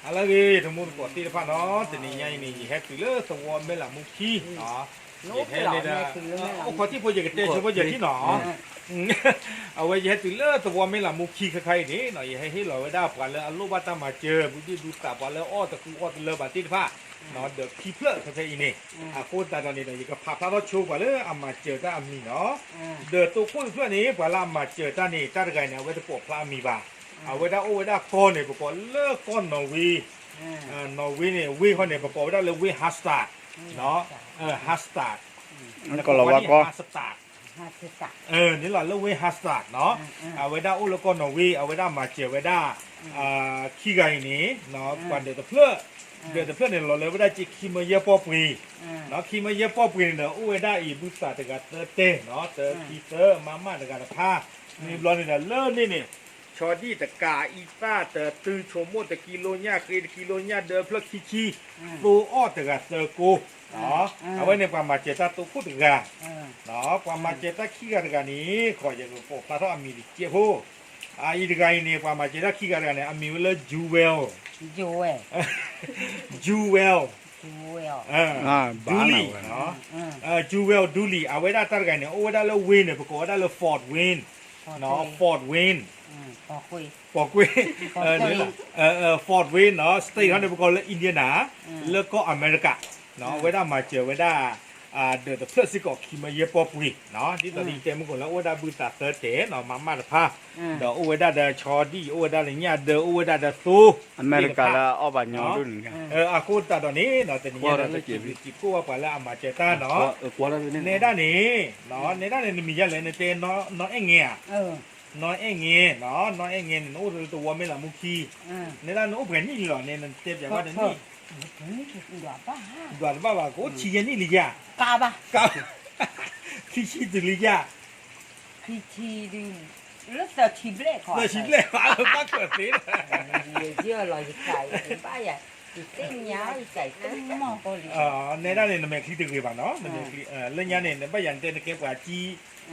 ဟါလၢအဂ့ၤ တမူတကိးသ့ၣ်တဖၣ်နီၤ, တနံၤညါအံၤန့ၣ် ယဟဲတုၤလၢသဝီမဲၢ်လးမူခံ, ယဟဲန့ၣ်ဒီး အိၣ်ခိးထံၣ်ဖိ ယကတဲဆိဖိယထံၣ်နီၤ, အဝဲယဟဲတုၤလၢသဝီမဲၢ်လးမူခံခဲခါအံၤန့ၣ် ယဟဲဟ့ၣ်လီၤဝဲဒၣ်ပှၤလၢအလိၣ်ဘၣ်တၢ်မၤစၢၤ ဘုဒံၣ်ဘုသး ပှၤလၢအီၣ်တကူအီၣ်တလၢဘၣ်သ့ၣ်တဖၣ် ဒီးခံဖျၢၣ်ဖဲဖဲအံၤန့ၣ်, အဃိသတးဒီးန့ၣ်ဒီး ယကဖးဖျါထီၣ်ဆိပှၤလၢအမၤစၢၤတၢ်အမံၤနီၤ, ဒီးတိခိၣ်တဖျၢၣ်န့ၣ် ပှၤလၢအမၤစၢၤတၢ်န့ၣ် တၢ်တဂၤန့ၣ် အဝဲတကိးဖျါအမံၤဘၣ်, အဝဲဒၣ်အိၣ်ဝဲဒၣ်ကီၢ်န့ၣ် ပကိးလၢကီၢ်နီၣ်ဝ့, နီၣ်ဝ့န့ၣ် ဝ့ၢ်ခီန့ၣ် ပကိးဝဲဒၣ်လၢဝ့ၢ် Harstad, Harstad, ကီၢ်လီၤဝါကီၢ် န့ၣ်လီၤ လၢဝ့ၢ် Harstad နီၤ, အဝဲဒၣ်အိၣ်လၢကီၢ်နီၣ်ဝ့ အဝဲဒၣ်မၤစၢၤဝဲဒၣ် ခံဂၤအံၤန့ၣ် ပှၤဒၢးတဖျၢၣ်, ဒၢးတဖျၢၣ်န့ၣ် လီၤလၢဝဲဒၣ်က့ခံမၢယဲၢ်ပီၢ်ပှ့ၤ, ခံမၢယဲၢ်ပီၢ်ပှ့ၤန့ၣ်ဒီး အိၣ်ဝဲဒၣ်အံၤ ဘုသးတဂၤသၢတဲာ်နီၤ, သၢခံသၢ မးမးတဂၤတဖၣ်, မ့ၢ်ဘျီန့ၣ်ဒီးလၢန့ၣ်န့ၣ် ဆီဒံၣ်တကးအံသၣ်တတု ဆိကမိၣ်တကံလိညၣ် ဃ့တကံလိညၣ် ဒၢဖျၢၣ်ခံဆံ, သိအီၣ်တဂၤသၢကိ, အဝဲန့ၣ်ပှၤမၤစၢၤတၢ်တိခိၣ်တဂၤ, ပှၤမၤစၢၤတၢ်ခံဂၤတဂၤန့ၣ် ခီယကကိးဖျါထီၣ်အမံၤတကဲးဖိ, အအံၤတဂၤအံၤန့ၣ် ပှၤမၤစၢၤတၢ်ခံဂၤတဂၤန့ၣ် အမံၤဝဲလၢ Jewel, Jewel, Duli, Jewel Duli အဝဲဒၣ်တၢ်တဂၤန့ၣ် အိၣ်ဝဲဒၣ်လၢဝ့ၢ်န့ၣ် ပကိးဝဲဒၣ်လၢ Fort Wayne, Fort Wayne, ပီၣ်ကွ့, Fort Wayne နီၤ state ဟီန့ၣ် ပကိးလၢ Indiana, လၢကီၢ်အမဲရကၤ, အဝဲဒၣ်မၤစၢၤဝဲဒၣ် ဒၢးတဖျၢၣ်စ့ၢ်ကီးခံမၢယဲၢ်ပီၢ်ပှ့ၤ, ဒ်သိးဒီးယတဲမုၢ်ကီၢ်လၢအိၣ်ဝဲဒၣ်ဘုသးသၢတဲာ် မးမးတဖၣ်, ဒီးအိၣ်ဝဲဒၣ်ဒီးဆီဒံၣ် အိၣ်ဝဲဒၣ်ဒီးညၣ်ဒၢ အိၣ်ဝဲဒၣ်ဒီးသိ အမဲရကၤလၢအီၣ်ဘၣ်ညီဒိၣ်န့ၣ်, အဃိသတးဒီးန့ၣ် တနံၤညါန့ၣ် ပစံးဘျုးစံးဖှိၣ်ဘၣ်ပှၤလၢအမၤစၢၤတၢ်နီၤ, နဲဒၣ်န့ၣ်, နဲဒၣ်န့ၣ် နမံၤယါလဲၣ် နတဲနီၢ်အဲၣ်ငဲဧါ, နီၢ်အဲၣ်ငဲ, နီၢ်အဲၣ်ငဲန့ၣ် နအိၣ်လၢသဝီမဲၢ်လးမူခံ, နဲဒၣ်နအိၣ်ပှဲၤနံၣ်လံလီၤ နဲနတဲပျးဘၣ်နံၣ်, ဒွးတဘၣ်ဘၣ် ကအိၣ်ဆံယဲၢ်နံၣ်လံယါ, ခံဆံတုၤလံယါ, သၢဆံဘျဲၣ်, ဘၣ်ကွၢ်သ့လီၤ, နဲဒၣ်န့ၣ် နမဲာ်ချံတဂ့ၤဘၣ်နီၤ, နမဲာ်ချံ, လၢညါန့ၣ် နဘၣ်ယၤနတဲနကဲပှၤကံ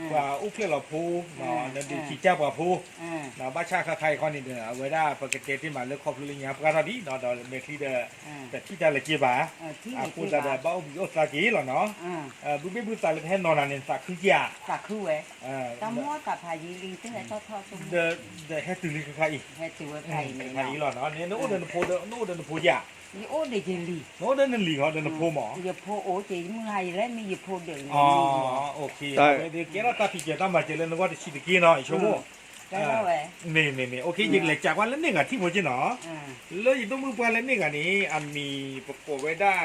ပှၤအိၣ်ဖျဲၣ်လီၤဖိ, နဒုးထံၣ်ကၢ်ပှၤဖိ, ဘၣ်ဆၣ်ခါခါအံၤခီန့ၣ်ဒီး အဝဲဒၣ်ပကတဲတ့ၢ်မးလၢခီဖျိလၢညါပှၢ်ထီၣ်ဒံးနီၤ ဒီးမဲာ်ချံဒီး တထံၣ်တၢ်လၢက့ဘၣ်, အဃိသတးဒီး ဘၣ်အိၣ်ဘှံးအိၣ်သါက့ၤလီၤနီၤ, ဘုဘ့ၣ်ဘုသးလၢကဟဲနီၤနၤန့ၣ် သးခုက့ဧါ, ဒီးဟဲတုၤလံခါခါအံၤ, ခါအံၤလီၤနီၤ, နအိၣ်ဒီးနဖိ, နအိၣ်ဒီးနဖိယါ, နအိၣ်ဒီးနလံၤဟီဒီးနဖိမး, ယဖိအိၣ်က့ၤမုၢ်ဟါယလဲၣ်မ့ၢ်ယဖိဒၢးန့ၣ်, အဝဲဒၣ်ကဲထီၣ်တၢ်ဖံးစၢၤတၢ်မၤစၢၤလၢနဂီၢ်တဆံးတက့ၢ်နီၤ ယဆိကမိၣ်, မ့ၢ်မ့ၢ်မ့ၢ် ယကလဲၤကးကွၢ်လၢန့ၢ်ဂၤထံၣ်ဖိက့ၢ်နီၤ, လၢယဒိၣ်မုၣ်ပှၢ်လၢန့ၢ်ဂၤန့ၣ် အမံၤပကိးဝဲဒၣ်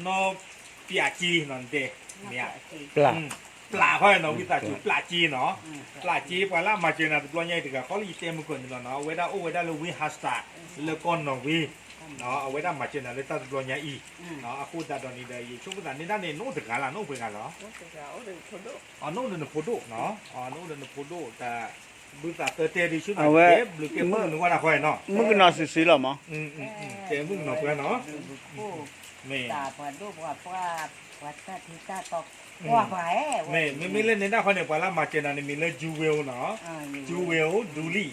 နီၢ်ပျးက့နီၤ နတဲ, မ့ၢ်ဧါ, ပျးခီနီၤ ဝံသးစူၤ ပျးက့နီၤ, ပျးက့ ပှၤလၢအမၤစၢၤနၤတဘျီညါအံၤတဂၤဃီလၢယတဲမုၢ်ကီၢ်န့ၣ်လီၤနီၤ, အဝဲဒၣ်အိၣ်ဝဲဒၣ်လၢဝ့ၢ် Harstad လၢကီၢ်နီၣ်ဝ့, အဝဲဒၣ်မၤစၢၤနၤလၢတၢ်တဘျီညါအံၤ, အဃိသတးဒီးန့ၣ်ဒီး ယဆိကမိၣ်သးန့ၣ်ဒၣ်န့ၣ် နအိၣ်တဂၤလၢ နအိၣ်ပှဲၤဂၤလီၤ, နအိၣ်ဒီးနဖိဒိၣ်နီၤ, နအိၣ်ဒီးနဖိဒိၣ်တၢ်, ဘုသးသၢတဲဒုးဆူၣ်နၤ တဲဘျုးကဲဖှိၣ်နဝဲဒၣ်ဃီနီၤ, မုၣ်ကနီၤစုာ်စုာ်လီၤမး, တဲမုၣ်ကနီၤပှၤနီၤ, မ့ၢ်, ပှၤဒိၣ်ပှၤပှၢ်, ပှၤတၢ်ထံတၢ်တီ, ကွၢ်ပှၤအဲ, မ့မ့ၢ်လၢန့ၣ်ဒၣ်ဃီန့ၣ် ပှၤလၢအမၤစၢၤနၤန့ၣ်မ့ၢ်လၢ Jewel နီၤ, Jewel Duli,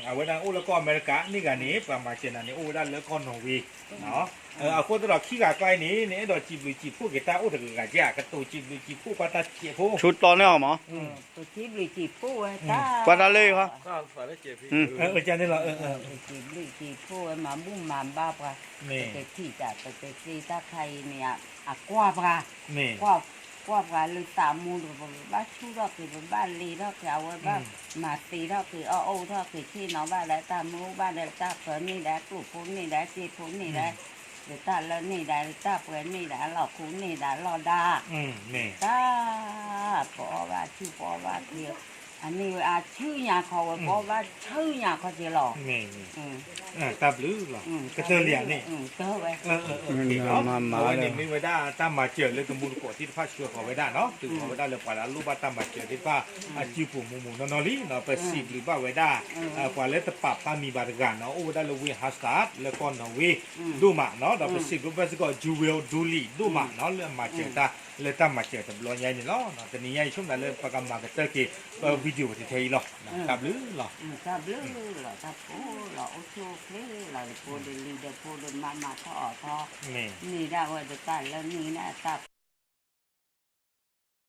အဝဲဒၣ်အိၣ်လၢကီၢ်အမဲရကၤ, န့ၢ်ဂၤန့ၣ် ပှၤမၤစၢၤနၤန့ၣ် အိၣ်ဝဲဒၣ်လၢကီၢ်နီၣ်ဝ့, အဃိသတးဒီးခံဂၤကျါအံၤန့ၣ် နအဲၣ်ဒိးစံးဘျုးစံးဖှိၣ်က့ၤတၢ်အိၣ်တဂၤဂၤဧါ, ကတိၤစံးဘျုးစံးဖှိၣ်ပှၤတၢ်ဆဲးဖိ, ဆိတီန့ၢ်အီၤမး, ပှၤတၢ်လၢအံၤဃီ, စံးဘျုးစံးဖှိၣ်ဝဲ မၤဘူၣ်မၤဘါပှၤ, ပကထံၣ်တၢ် ပကသ့တၢ်ခါအံၤန့ၣ် အကွၢ်ပှၤ, ကွၢ်ပှၤလၢသးမူဒီး ပဘၣ်ဆူၣ်ထီၣ်က့ၤ ပဘၣ်လ့ၤထီၣ်က့ၤ အဝဲဘၣ်မၤသ့ထီၣ်က့ၤ အီၣ်အိၣ်ထီၣ်က့ၤ ဆ့ၣ်နီၤဘၣ်ဒီးတၢ်မူဘၣ်ဒီးတၢ်ပၢၤန့ၢ်ဒီးကျိၣ်ဖိန့ၢ်ဒီးစ့ဖိန့ၢ်ဒီး ဒီးတၢ်လၢန့ၢ်ဒီး တၢ်ပှဲၤန့ၢ်ဒီး လီၢ်ခူန့ၢ်ဒီးလီၢ်ဒါ, တၢ်, ပအီၣ်ဘၣ်ဆူၣ်ပအီၣ်ဘၣ်က့ၤ, အန့ၢ်ဝဲအဆူၣ်ညါခီဝဲ ပအီၣ်ဘၣ်ဆူၣ်ညါခီက့ၤလီၤ, တၢ်ဘျုးလီၤ, ကတၢၢ်လံဧါန့ၣ်, အဝဲန့ၣ်မ့ၢ်ဝဲဒၣ်တၢ်မၤစၢၤလၢတမူတကိးသ့ၣ်တဖၣ် ဆှၢဃီၤဝဲဒၣ်နီၤ, သုးဃီၤဝဲဒၣ်လၢပှၤလၢအလိၣ်ဘၣ်တၢ်မၤစၢၤသ့ၣ်တဖၣ် အစုပူၤမူးမူးနီၢ်နီၢ်လံနီၤ, ပစံးဘျုးဘၣ်ဝဲဒၣ် ပှၤလၢတပာ်ဖျါမံၤဘၣ်တဂၤနီၤ, အိၣ်ဝဲဒၣ်လၢဝ့ၢ် Harstad လၢကီၢ်နီၣ်ဝ့ ဒိၣ်မးနီၤ, ဒီးပစံးဘျုးဘၣ်စ့ၢ်ကီး Jewel Duli ဒိၣ်မးနီၤ, လၢအမၤစၢၤတၢ် လၢတၢ်မၤစၢၤတဘျီညါအံၤန့ၣ်လီၤ. တနံၤညါအံၤ ဆိကမိၣ်လၢပကမၤကတၢၢ်က့ၤ ပ video ယိာ်ထဲအံၤလီၤ, တၢ်ဘျုးလီၤ, တၢ်ဘျုးလီၤ, တၢ်ဖိလီၤ, အိၣ်ဆူၣ်အိၣ်ချ့လီၤ, ဒီးဖိဒီးလံၤဒီးဖိဒီးမါမၤထီၣ်အီၣ်ထီၣ်, မ့ၢ်ဒၣ်ဝဲဒီးတၢ်လၢနံၤဒၣ်တၢ်